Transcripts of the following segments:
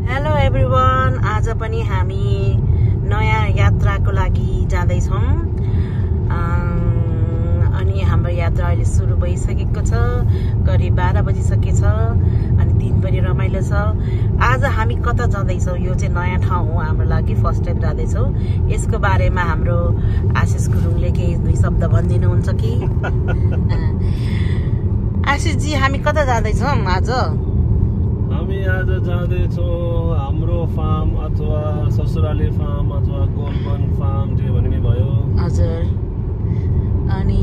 Hello everyone, आज पनि हामी नयाँ यात्राको लागि जाँदैछौँ अनि हाम्रो यात्रा अहिले सुरु भइसकेको छ। करिब 12 बजिसकेछ अनि दिन पनि रमाइलो छ। आज हामी कता जाँदैछौँ? यो चाहिँ नयाँ ठाउँ हो हाम्रो लागि, फर्स्ट टाइम जाँदैछौँ। यसको बारेमा हाम्रो आशिष गुरुङले केही 2 शब्द भनिदिनुहुन्छ कि? आशिष जी, हामी कता जाँदैछौँ आज? हामी आज जाँदैछौँ हाम्रो फार्म अथवा ससुराली फार्म अथवा गोलबन फार्म जे भन्ने भयो। हजुर, अनि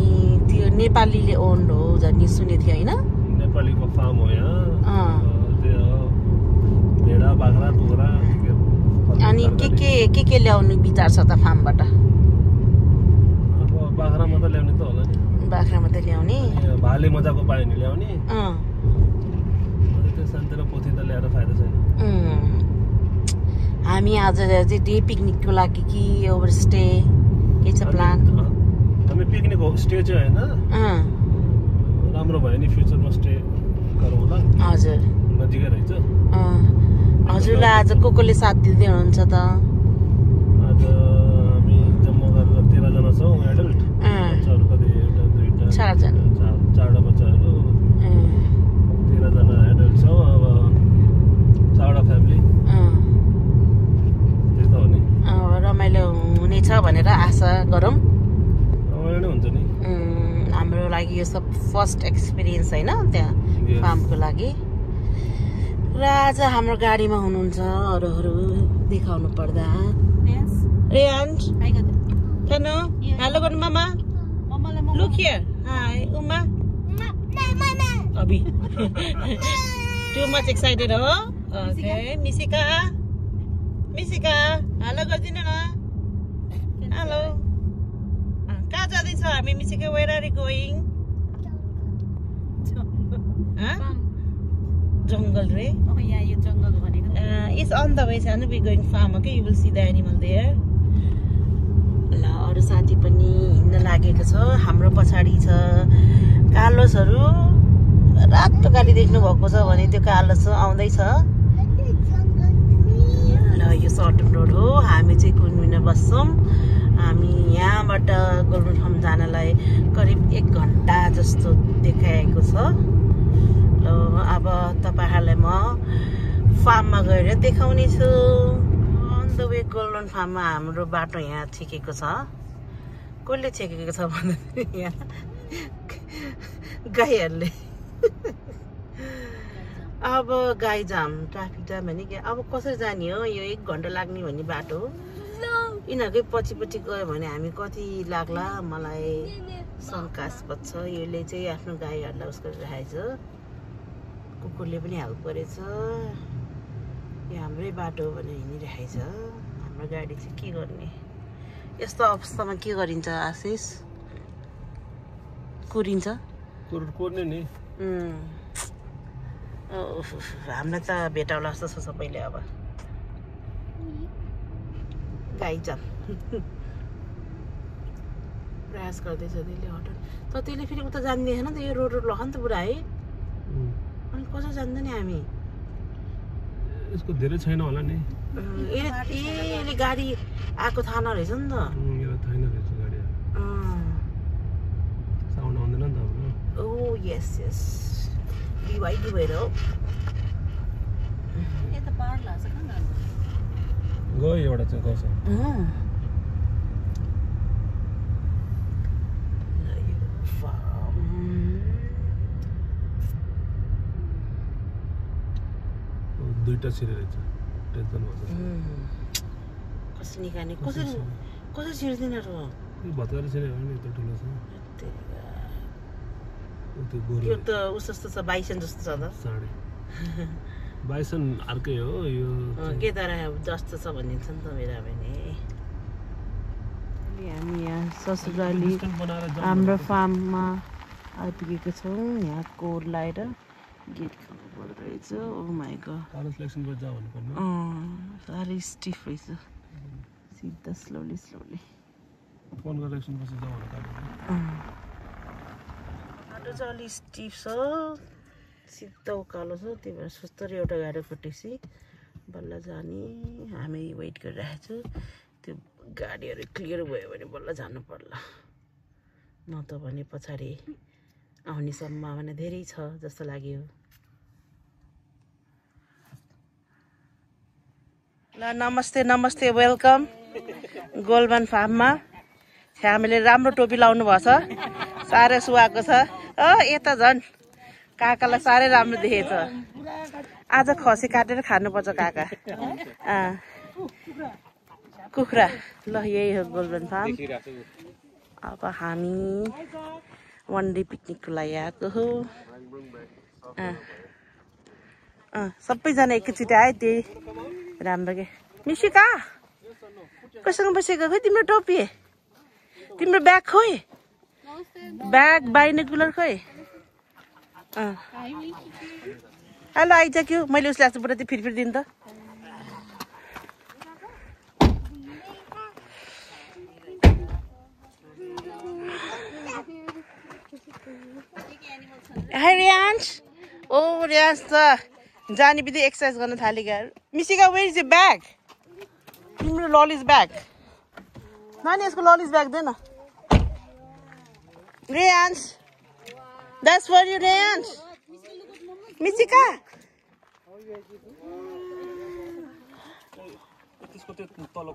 त्यो नेपालीले ओन्ड हो भन्ने सुनेको थियो हैन? नेपालीको फार्म हो यहाँ। त्यो भेडा बाख्रा कुखुरा। अनि के ल्याउनु विचार छ त फार्मबाट? अब बाख्रा मात्रै ल्याउने त होला नि। बाख्रा मात्रै ल्याउने? भाले मजाको पायो भने ल्याउने। सानोतिनो पोथी त ल्याएर फाइदा छैन। हामी आज चाहिँ डे पिकनिकको लागि कि ओभरस्टे के छ प्लान? हामी पिकनिक हो स्टे चाहिँ हैन। राम्रो भयो नि फ्युचरमा स्टे गरौँ होला। हजुर, नजिकै रहेछ। हजुरलाई आज को साथ दिँदै हुनुहुन्छ त? आज हामी जम्मा गरेर 13 जना छौँ एडल्ट। बच्चाहरू कति एउटा दुईटा 4 जना। 4 बच्चाहरू 13 जना एडल्ट छौँ। अब 4वटा फ्यामिली। त्यही त हो नि। रमाइलो हुनेछ भनेर आशा गरौँ। रमाइलो नै हुन्छ नि। हाम्रो लागि यो सब फर्स्ट एक्सपिरियन्स होइन त्यहाँ फार्मको लागि। र आज हाम्रो गाडीमा हुनुहुन्छ अरूहरू देखाउनु पर्दा। रेयान्स, हेलो हेलो गर्नु मामा। Look here, hi Uma. अभी too much excited हो? Okay, मिसिका हेलो गरिदिनु न। हेलो, कहाँ जाँदैछ हामी Misika? Where are you going? जङ्गल रे? इट्स अन द वे सानो we going farm. Okay, you will see the animal there. ल, अरू साथी पनि हिँड्न लागेको छ। हाम्रो पछाडि छ कार्लोसहरू। रातो गाडी देख्नु भएको छ भने त्यो कार्लोस आउँदैछ। ल, यो सर्टन रोड हो। हामी चाहिँ कुनमिना बस्छौँ। हामी यहाँबाट गोल्डन फार्म जानलाई करिब 1 घन्टा जस्तो देखाएको छ। ल, अब तपाईँहरूलाई म फार्ममा गएर देखाउने छु। अन द वे गोल्डन फार्ममा हाम्रो बाटो यहाँ छेकेको छ। कसले छेकेको छ भन्दा यहाँ गाईहरूले। अब गाई जाम, ट्राफिक जाम भने कि अब कसरी जाने हो? यो 1 घन्टा लाग्ने भन्ने बाटो हो। यिनीहरूकै पछि गयो भने हामी कति लाग्ला? मलाई शङ्कास्पद छ। यसले चाहिँ आफ्नो गाईहरूलाई उसको राखेको छ। कुकुरले पनि हेल्प गरेछ। यो हाम्रै बाटो भनेर हिँडिरहेको छ। हाम्रो गाडी चाहिँ के गर्ने? यस्तो अवस्थामा के गरिन्छ आशिष? कुरिन्छ? कुर्ने नि। हामीलाई त भेटाउला जस्तो छ सबैले। अब गाई जाम प्रयास गर्दैछ त्यसले हटाउनु। तर त्यसले फेरि उता जान्दैन त। यो रोड लख नि त पुरा है। अनि कसरी जान्दैन हामी? यसको धेरै छैन होला नि। यसले गाडी आएको थाहा नरहेछ नि त। मेरो थाहा नरहेछ गाडी। साउन्ड आउँदैन नि त हाम्रो। ओ यस यस, डिवाइड भएर हो। गयो एउटा चाहिँ गएछ। दुईटा छिरे रहेछ। टेन्सन भएको छ। कसरी निकाल्ने? कसरी छिर्दैन र? भत्काएर छिरे हो नि, त ठुलो छ। यो त उस जस्तो छ, बाइसन जस्तो छ त। साढे बाइसन अर्कै हो यो। केदारा जस्तो छ भनिन्छ नि त मेरो भने। हामी यहाँ ससुराली हाम्रो फार्ममा आइपुगेको छौँ। यहाँ कोर लाएर गेट खोल्नु पर्दो रहेछ। ओ माई गॉड, साह्रै स्टिफ रहेछ। सिधा स्लोली बाटो चाहिँ अलि स्टिफ छ। सिधा उकालो छ त्यही भएर सुस्तरी एउटा गाडीको ट्याक्सी बल्ल जाने हामी वेट गरिरहेको छु त्यो गाडीहरू क्लियर भयो भने बल्ल जानु पर्ला न त भने पछाडि आउने सम्भावना धेरै छ जस्तो लाग्यो ल नमस्ते नमस्ते वेलकम गोल्डमन फार्ममा हामीले राम्रो टोपी लाउनु भएको छ साह्रै सुहाएको छ यता झन् काकालाई साह्रै राम्रो देखेछ आज खसी काटेर खानुपर्छ काका कुखुरा ल यही हो गोल्डन फार्म अब हामी वान डे पिकनिकको लागि आएको हो सबैजना एकैचोटि आयो त्यही राम्रो के मिसिका कसँग बसेको खोइ तिम्रो टोपी तिम्रो ब्याग खोइ ब्याग बाइनोकुलर खोइ हेलो आइसक्यो मैले उसले आज पुरा फेरि दिनु त हाई रियान्स ओ रियान्स त जाने बित्तिकै एक्सर्साइज गर्न थालेको मिसिका वेयर इज य ब्याग तिम्रो ललिज ब्याग नानी यसको ललिज ब्याग दे न रियान्स द्याट्स फर यु रियान्स मिसिका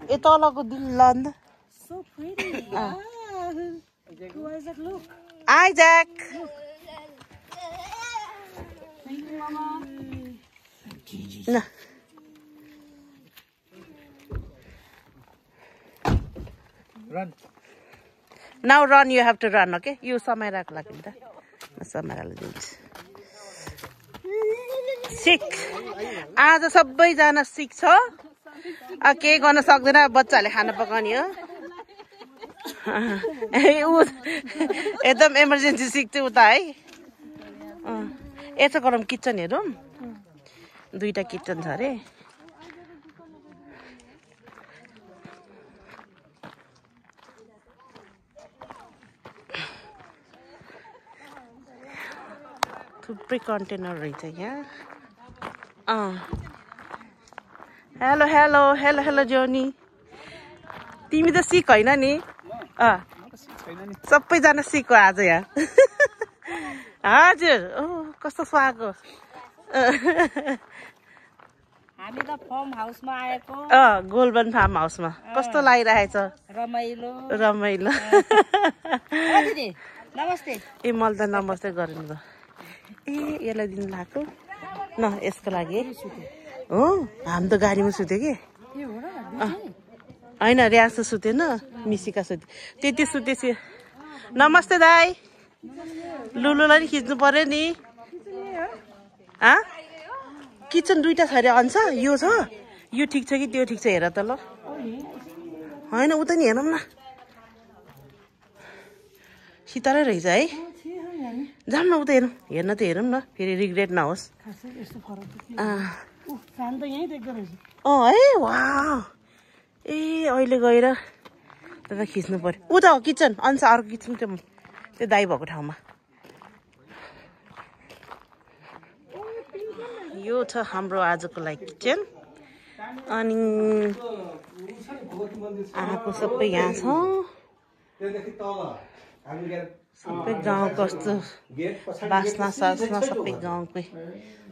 ए तलको दिल ल अन्त आइज्याक न Run. Now run, you have to run, okay? You समाइराको लागि त म समाइराले दिन्छु सिक आज सबैजना सिक छ केही गर्न सक्दैन बच्चाले खाना पकाउने हो एकदम इमर्जेन्सी सिक चाहिँ उता है यता गरौँ किचन हेरौँ दुईटा किचन छ अरे थुप्रै कन्टेनर रहेछ यहाँ हेलो हेलो हेलो हेलो जोनी तिमी त सिक होइन नि सबैजना सिक हो आज यहाँ हजुर कस्तो स्वागत हामी त फार्म हाउसमा आएको गोल्डन फार्म हाउसमा कस्तो लागिरहेछ रमाइलो रमाइलो दिदी नमस्ते ए मैले त नमस्ते गर्नु त ए यसलाई दिनु लाग्यो न यसको लागि हो हामी त गाडीमा सुत्यो कि होइन रियाज त सुतेन मिसिका सुत्यो त्यति सुतेपछि नमस्ते दाई लुलुलाई नि खिच्नु पर्यो नि किचन दुईटा छ अरे अन्स यो छ यो ठिक छ कि त्यो ठिक छ हेर त ल होइन उता नि हेरौँ न शीतलै रहेछ है जाऊँ न उता हेरौँ हेर्न त हेरौँ न फेरि रिग्रेट नहोस् है वा ए अहिले गएर त खिच्नु पर्यो उता हो किचन अन्स अर्को किचन त्यो दाई भएको ठाउँमा यो छ हाम्रो आजको लागि किचन अनि आएको सबै यहाँ छ सबै गाउँ कस्तो बास्ना सास्ना सबै गाउँकै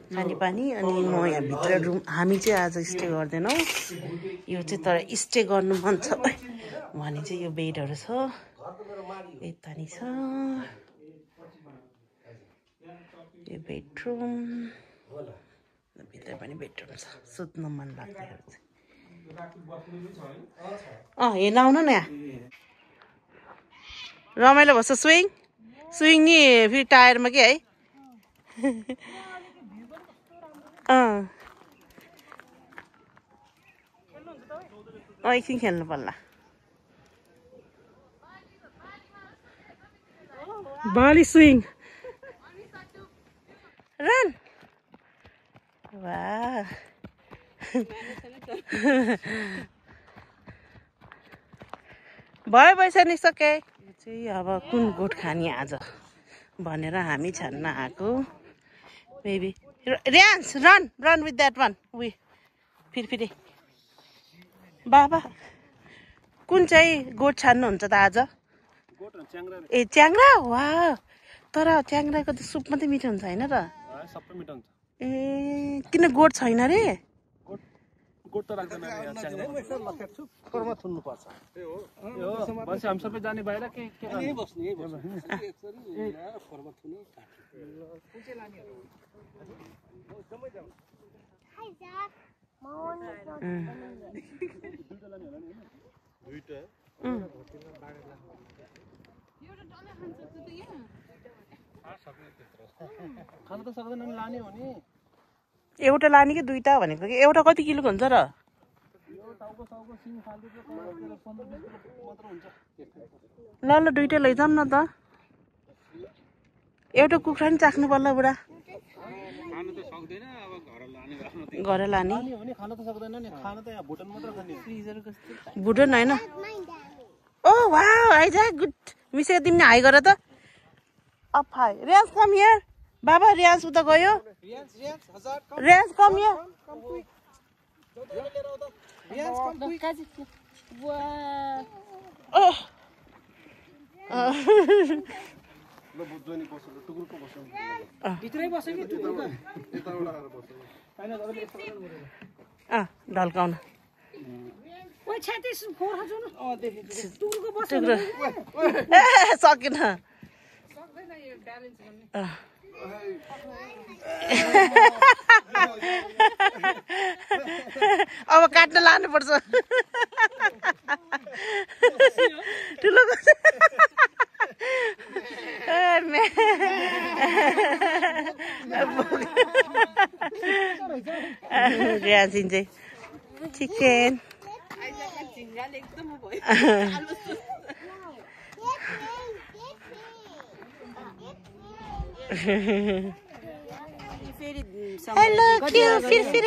खानेपानी अनि म यहाँ भित्र रुम हामी चाहिँ आज स्टे गर्दैनौँ यो चाहिँ तर स्टे गर्नु मन छ भने चाहिँ यो बेडहरू छ यता नि छ यो बेडरुम भित्र पनि बेडरुम छ सुत्न मन लाग्दाखेरि चाहिँ हेर्न आउनु न यहाँ रमाइलो भएछ स्विङ स्विङ नि फेरि टायरमा के है एकछिन खेल्नु पर्ला बाली स्विङ रन वाह भयो भइसकिसके चाहिँ अब कुन गोठ खाने आज भनेर हामी छान्न आएको Maybe. Rians, run with that one. फेरि बाबा कुन चाहिँ गोठ छान्नुहुन्छ त आज ए च्याङ्ग्रा वा तर च्याङ्ग्राको त सुप मात्रै मिठो हुन्छ हैन र ए किन गोठ छैन रे गोठ त राख्दैन यहाँ च्याङ्ग्रा खोरमा थुन्नु पर्छ त्यही हो यो बस हामी सबै जाने बाहिर के यही बस्ने खोरमा थुन्नु कुन चाहिँ लाने हो जम्मै जाऊ हाय जा खान त सक्दैन नि लाने हो नि एउटा लाने कि दुईटा भनेको कि एउटा कति किलोको हुन्छ र ल ल दुईटा लैजाऊँ न त एउटा कुखुरा नि चाख्नु पर्ला बुढा घर लाने भुटन होइन ओ वाउ आइज गुड मिसेको तिमीले हाई गर त अप हाई रियाज कम हियर बाबा रियाज उता गयो रियाज कम हियर ढल्काउन सकेन अब काट्न लानुपर्छ ठुलो रियासिन चाहिँ चिकन हेलो क्यू फिर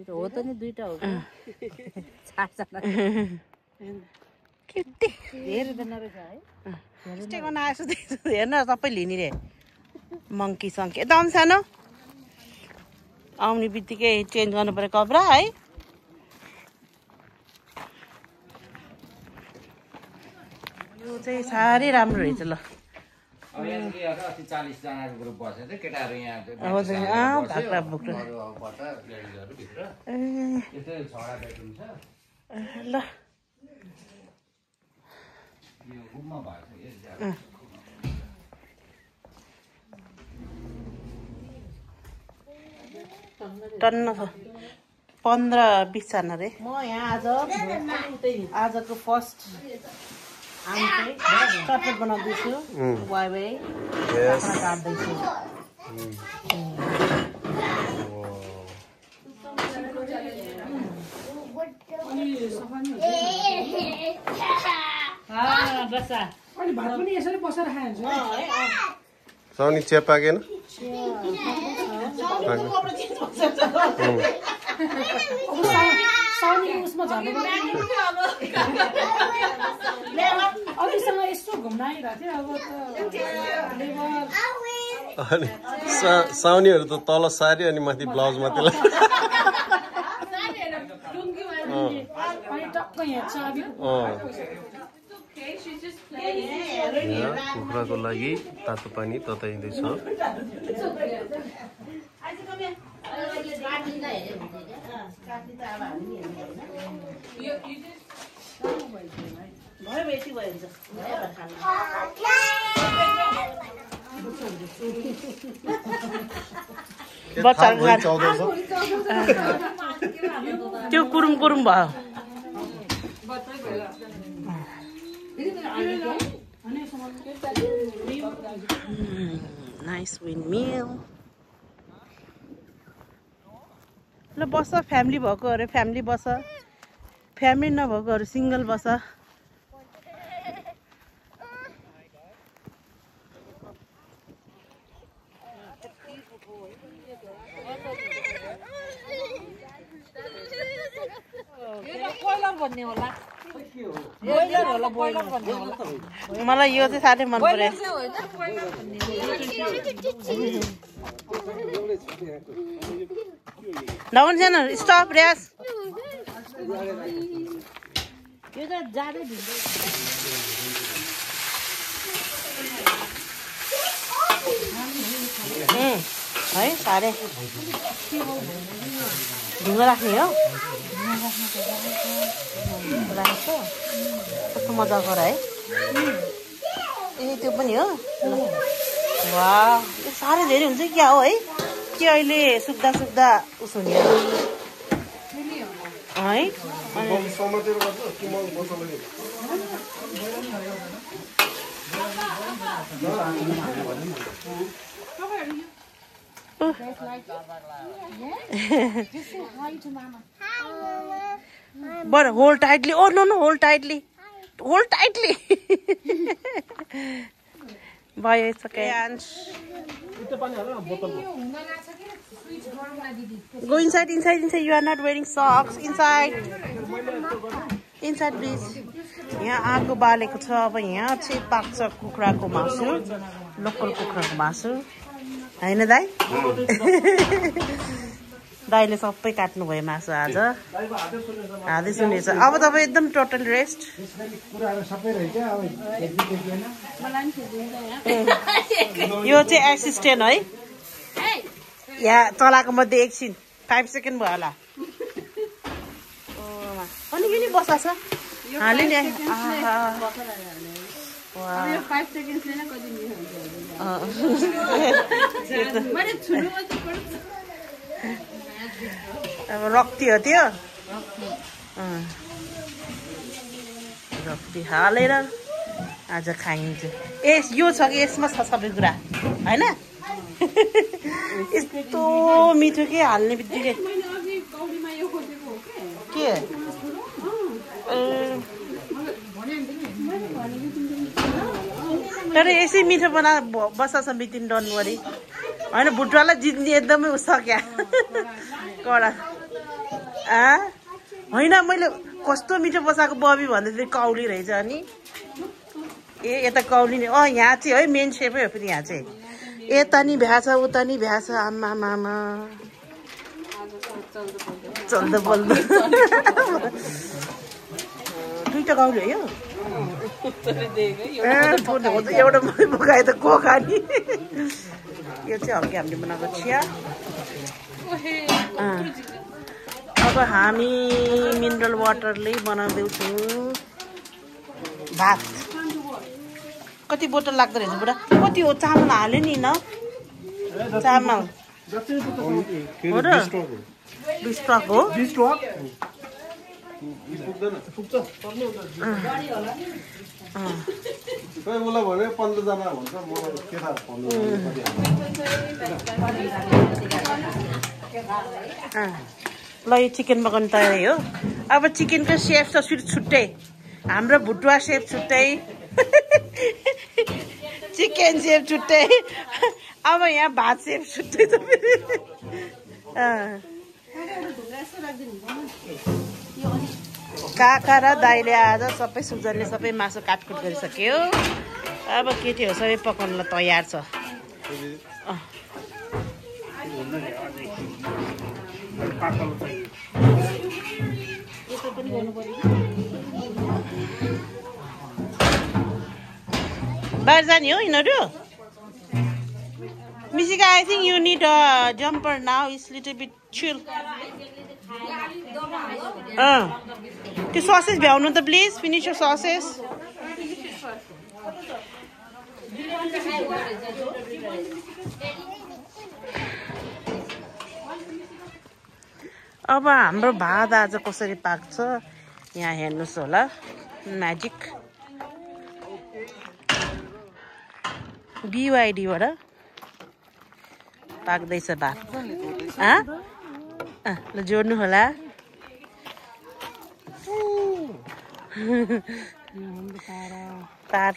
हो त नि दुईटा हो हेर्न सबै लिने रे मङ्की सङ्की एकदम सानो आउने बित्तिकै चेन्ज गर्नु पर्यो कपडा है यो चाहिँ साह्रै राम्रो रहेछ ल ल टन्न छ 15-20 जना रे म यहाँ आजको फर्स्ट आम चाहिँ चटपट बनाउँदैछु वाइ काट्दैछु साउनी चिया पाकेन साउनीहरू त तल सारी अनि माथि ब्लाउज माथि कुखुराको लागि तातो पानी तताइँदैछ त्यो कुरुम कुरुम भयो नाइस विन मिल ल बस फ्यामिली भएकोहरू फ्यामिली बस फ्यामिली नभएकोहरू सिङ्गल बस मलाई यो चाहिँ साह्रै मन पर्यो डाउन छैन स्टप रेस यो त ज्यादै ढिलो है साह्रै ढुङ्गा राख्ने हो राखेको कस्तो मजाको है ए त्यो पनि हो वा साह्रै धेरै हुन्छ क्या हो है के अहिले सुक्दा सुक्दा उसो हुने है But hold tightly. Oh no, hold tightly. Hold tightly. Bye, it's okay. Go inside. You are not wearing socks. Inside, please. यहाँ आगो बालेको छ अब यहाँ चाहिँ पाक्छ कुखुराको मासु लोकल कुखुराको मासु हैन दाइ दाइले सबै काट्नु भयो मासु आज हादै सुनेछ अब तपाईँ एकदम टोटल रेस्ट यो चाहिँ एसिस्टेन्ट है यहाँ चलाएको मध्ये एकछिन 5 सेकेन्ड भयो होला अनि यो नि बसा छ हाले नि अब रक्ती हो त्यो रक्ती हालेर आज खाइन्छ ए यो छ कि यसमा छ सबै कुरा होइन यस्तो मिठो के हाल्ने बित्तिकै के तर यसै मिठो बना बस्छ बितिन डन्ट वरी होइन भुटवाला जित्ने एकदमै उस क्या कडा होइन मैले कस्तो मिठो बसाएको बबी भन्दै थियो कौली रहेछ अनि ए यता कौली नि यहाँ चाहिँ है मेन सेपै हो फेरि यहाँ चाहिँ यता नि भ्याछ उता नि भ्याछ आमा मामा चल्दो बोल्दो दुईटा कौली हो एउटा मैले बोकाए त को खाने यो चाहिँ हल्का हामीले बनाएको चिया अब हामी मिनरल वाटरले बनाउँदैछौँ भात कति बोतल लाग्दो रहेछ बुढा कति हो चामल हाल्यो नि न चामल हो र 20 ट्रक हो ल यो चिकन पकाउनु तयारी हो अब चिकनको सेफ छ छुट्टै हाम्रो भुटुवा सेफ छुट्टै चिकन सेफ छुट्टै अब यहाँ भात सेफ छुट्टै छ काका र दाइले आज सबै सुजनले सबै मासु काटकुट गरिसक्यो अब केटीहरू सबै पकाउनलाई तयार छ बाहिर जाने हो यिनीहरू Mishika, I think you need a jumper now. It's a little bit chill. The sausage, please. Finish your sausage. अब हाम्रो भात आज कसरी पाक्छ यहाँ हेर्नुस् होला म्याजिक BYD बाट पाक्दैछ भात ल जोड्नु होला तार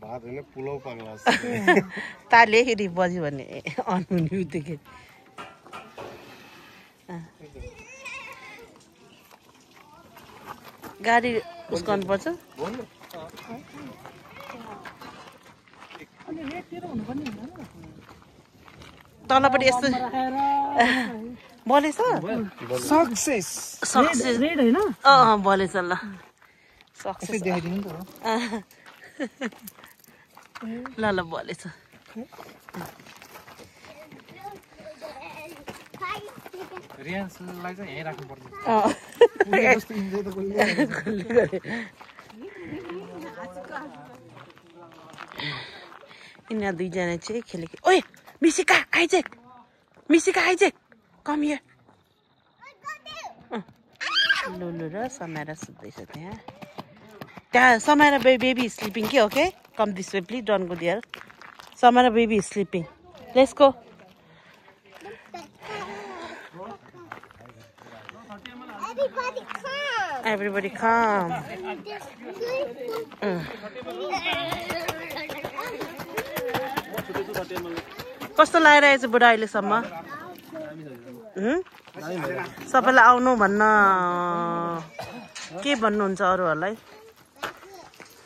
भात हैन पुलाउ पाक्ला तारले फेरि बज्यो भने अन हुने बित्तिकै गाडी उस गर्नुपर्छ तलपट्टि यस्तो बलेछ सक्सेस रेड हैन बलेछ ल सक्सेस ल ल बलेछ रियान्सलाई चाहिँ यहीँ राख्नु पर्छ यिनीहरू दुईजना चाहिँ खेलेको ओए Misika Isaac come here Lulu र समारा सुत्दैछ त्यहाँ समारा बेबी स्लिपिङ के okay come this way please don't go there Samara baby sleeping let's go Everybody come. कस्तो लागिरहेछ बुढा अहिलेसम्म सबैलाई आउनु भन्न के भन्नुहुन्छ अरूहरूलाई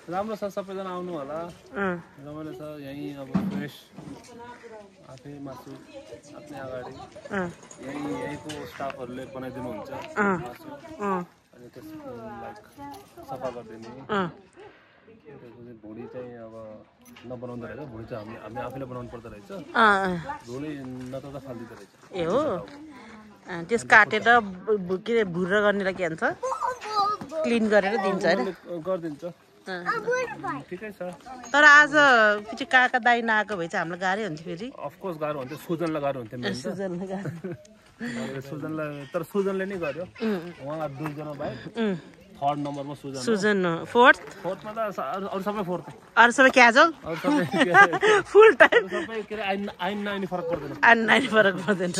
राम्रो छ सबैजना आउनु होला रमाइलो छ यहीँ अब फ्रेस आफै मासु आफ्नै अगाडि यहीँको स्टाफहरूले बनाइदिनुहुन्छ मासु अनि त्यसलाई सफा गरिदिने भुँडी चाहिँ अब नबनाउँदो रहेछ भुँडी चाहिँ हामी आफैले बनाउनु पर्दो रहेछ झोलै नताता फालिदिँदो रहेछ ए हो त्यस काटेर के अरे भुर्र गर्नेलाई के भन्छ क्लिन गरेर दिन्छ होइन गरिदिन्छ ठिकै छ तर आज पछि काका दाइ नआएको भए चाहिँ हामीलाई गाह्रै हुन्थ्यो फेरि अफकोर्स गाह्रो हुन्थ्यो सुजनलाई गाह्रो हुन्थ्यो सुजनलाई तर सुजनले नै गर्यो उहाँ दुईजना भए थर्ड नम्बरमा सुजन फोर्थमा त अरू सबै फोर्थ अरू सबै क्याजुअल अरू सबै फुल टाइम सबै के अरे आइन नाइन फरक पर्दैन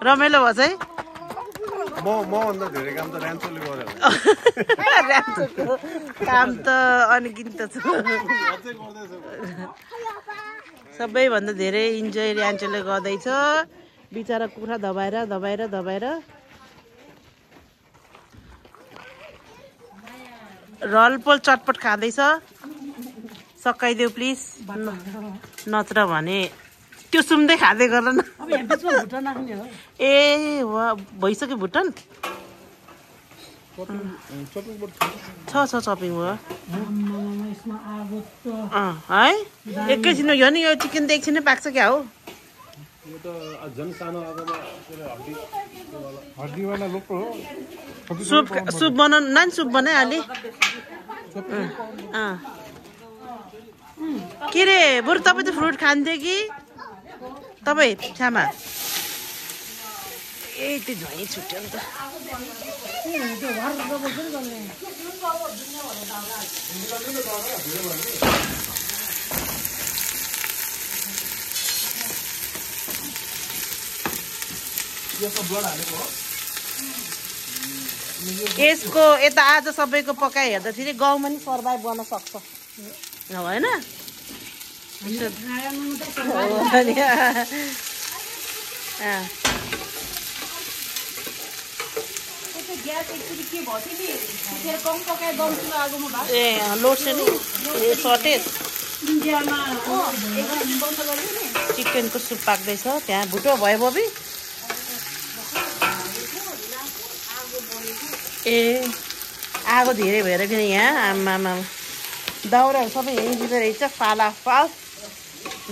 रमाइलो भयो चाहिँ मभन्दा धेरै काम त ऱ्यान्चोले गर्यो काम त अनगिन्त छ सबैभन्दा धेरै इन्जोय ऱ्यान्चोले गर्दैछ बिचरा कुखुरा दबाएर रलपोल चटपट खाँदैछ सकाइदेऊ प्लिज नत्र भने त्यो सुन्दै खाँदै गर न ए वा भइसक्यो भुटन छ चपिङ भयो है एकैछिन यो नि यो चिकन त एकछिन नै पाक्छ क्या हो सुप बनाउनु नानी सुप बनाइहाले के रे बरु तपाईँ त फ्रुट खान्थ्यो कि तपाईँ छ्यामा ए त्यो झै छुट्यो नि त यसको यता आज सबैको पकाइ हेर्दाखेरि गाउँमा नि सर्भाइभ गर्न सक्छ होइन ए लोड सेडिङ सर्टेज चिकनको सुप पाक्दैछ त्यहाँ भुटो भयो बबी ए आगो धेरै भएर किन यहाँ आमामा दाउराहरू सबै यहीँ दिँदो रहेछ फाल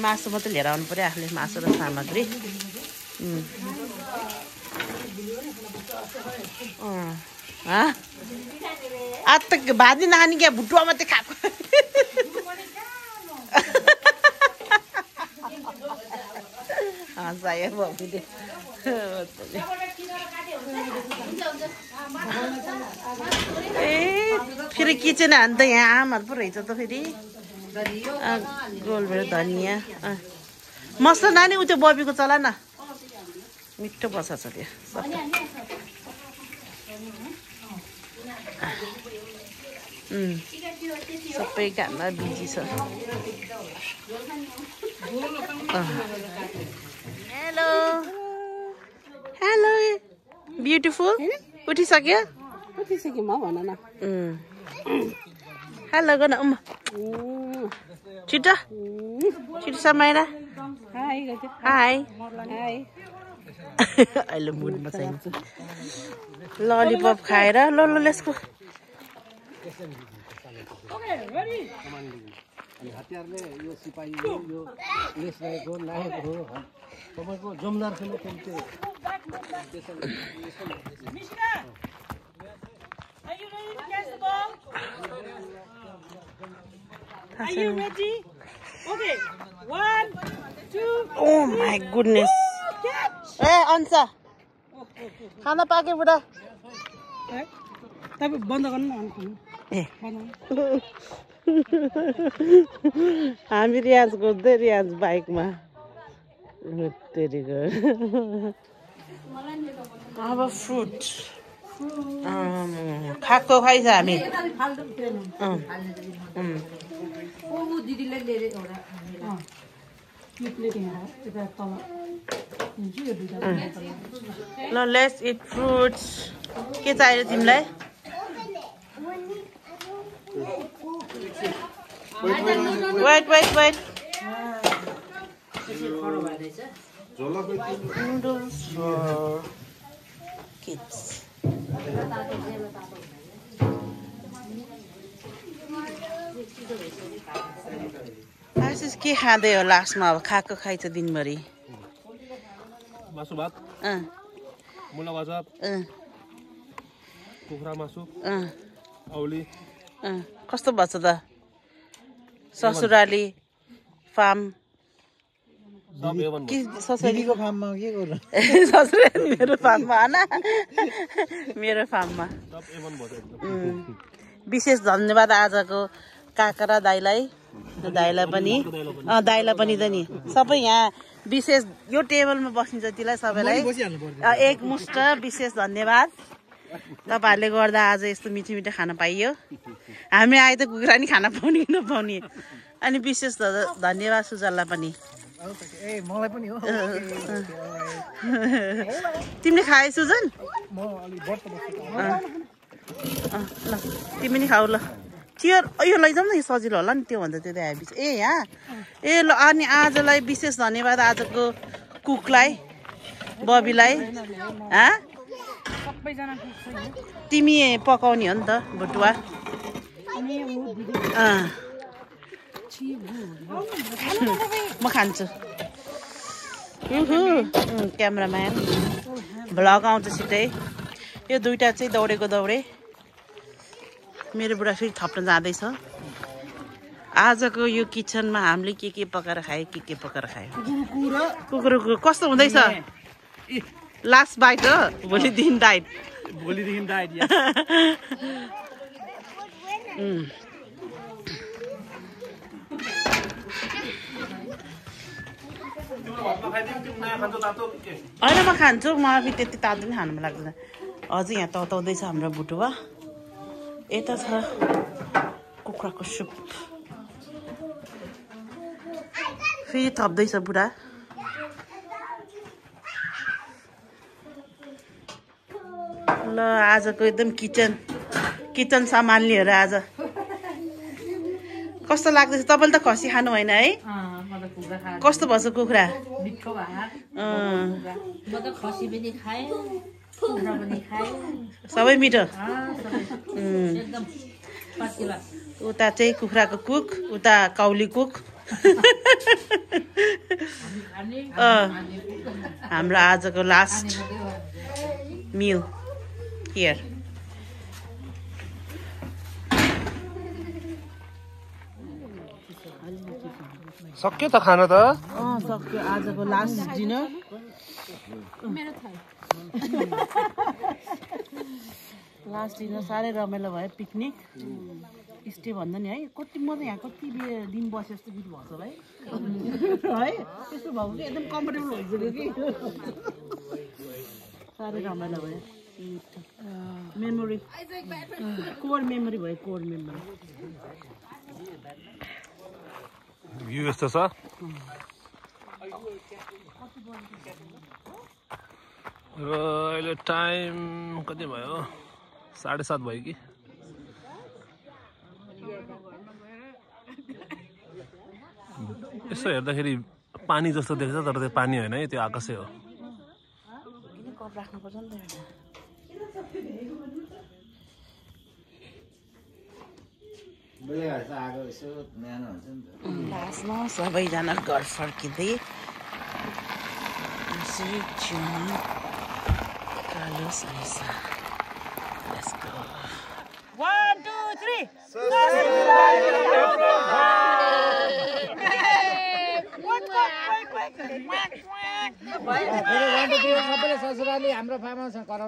मासु मात्रै लिएर आउनु पर्यो आफूले मासु र सामग्री आज त भाजी नखाने क्या भुटुवा मात्रै खाएको हँसायो बबीले ए फेरि किचन हान त यहाँ आमहरू पो रहेछ त फेरि गोलभेडा धनियाँ मसला नानी उ त्यो बबीको चला न मिठो बसाएको छ त्यो सबै काममा बिजी छ हेलो हेलो ब्युटिफुल उठिसक्यो म भन न हेलो गर्न छिटो छिटो समाएर हाई अहिले मुडमा छैन ललिपप खाएर ल लेसको हतियारले यो सिपाही यो लेस रहेको नायक हो तपाईको जमदारसँग खेल्थे Are you ready? Okay. 1, 2. Oh my goodness. Hey, Ansa. खाना पाके बुढा तपाईं बन्द गर्नु न ए हामी रियाज गर्दै रियाज बाइकमा अब फ्रुट खाएको खाइछ हामी ल लेट्स इट फ्रुट्स के चाहियो तिमीलाई वेट noodles for kids. आशिष के खाँदै हो लास्टमा अब खाएको खाइछ दिनभरि मासु भात मुला भाजा कुखुरा मासु औली कस्तो भन्छ त ससुराली फार्म ससुरालीको फार्ममा के गर्नु ससुराली मेरो फार्ममा हैन मेरो फार्ममा विशेष धन्यवाद आजको काका र दाइलाई पनि त नि सबै यहाँ विशेष यो टेबलमा बस्ने जतिलाई सबैलाई एकमुष्ट विशेष धन्यवाद तपाईहरुले गर्दा आज यस्तो मिठो मिठो खाना पाइयो हामी आए त कुखुरा नि खाना पाउने कि नपाउने अनि विशेष धन्यवाद सुजललाई पनि ए मलाई पनि हो तिमीले खाए सुजन म अलि व्रत बसेको ल तिमी नि खाऊ ल चियर यो लैजाऊ न यो सजिलो होला नि त्यो भन्दा त्यो हेभी ए यहाँ ए ल अनि आजलाई विशेष धन्यवाद आजको कुकलाई बबीलाई तिमी पकाउने हो नि त भुटुवा म खान्छु क्यामेराम्यान भ्लग आउँछ छिटै यो दुईटा चाहिँ दौडेको दौडे मेरो बुढा फेरि थप्न जाँदैछ आजको यो किचनमा हामीले के पकाएर खायो के पकाएर खायो कुकुर कस्तो हुँदैछ लास्ट बाइट हो भोलिदेखि डाइट होइन म खान्छु म त्यति तातो पनि खानु मन लाग्दैन अझै यहाँ तताउँदैछ हाम्रो भुटुवा यता छ कुखुराको सुप फेरि थप्दैछ बुढा ल आजको एकदम किचन सम्हाल्नेहरू आज कस्तो लाग्दैछ तपाईँले त खसी खानु होइन है कस्तो भन्छ कुखुरा सबै मिठो उता चाहिँ कुखुराको कुक उता काउली कुक हाम्रो आजको लास्ट मिल हियर सक्यो त खाना त सक्यो आजको लास्ट डिनर लास्ट डिनर साह्रै रमाइलो भयो पिकनिक स्टे भन्दा नि है कति म त यहाँ कति दिन बसे जस्तो गीत भन्छ है त्यस्तो भएको कि एकदम कम्फर्टेबल भइसक्यो कि साह्रै रमाइलो भयो मेमोरी कोर मेमोरी भयो कोर मेमोरी भ्यू यस्तो छ र अहिले टाइम कति भयो 7:30 भयो कि यसो हेर्दाखेरि पानी जस्तो देख्छ तर त्यो पानी होइन है त्यो आकाशै हो किन कप राख्नुपर्छ नि त लास्टमा सबैजना घर फर्किँदै कालो सरिसा Let's go. 1, 2, 3. सबैले ससुराली हाम्रो फार्म हाउसमा कराउनु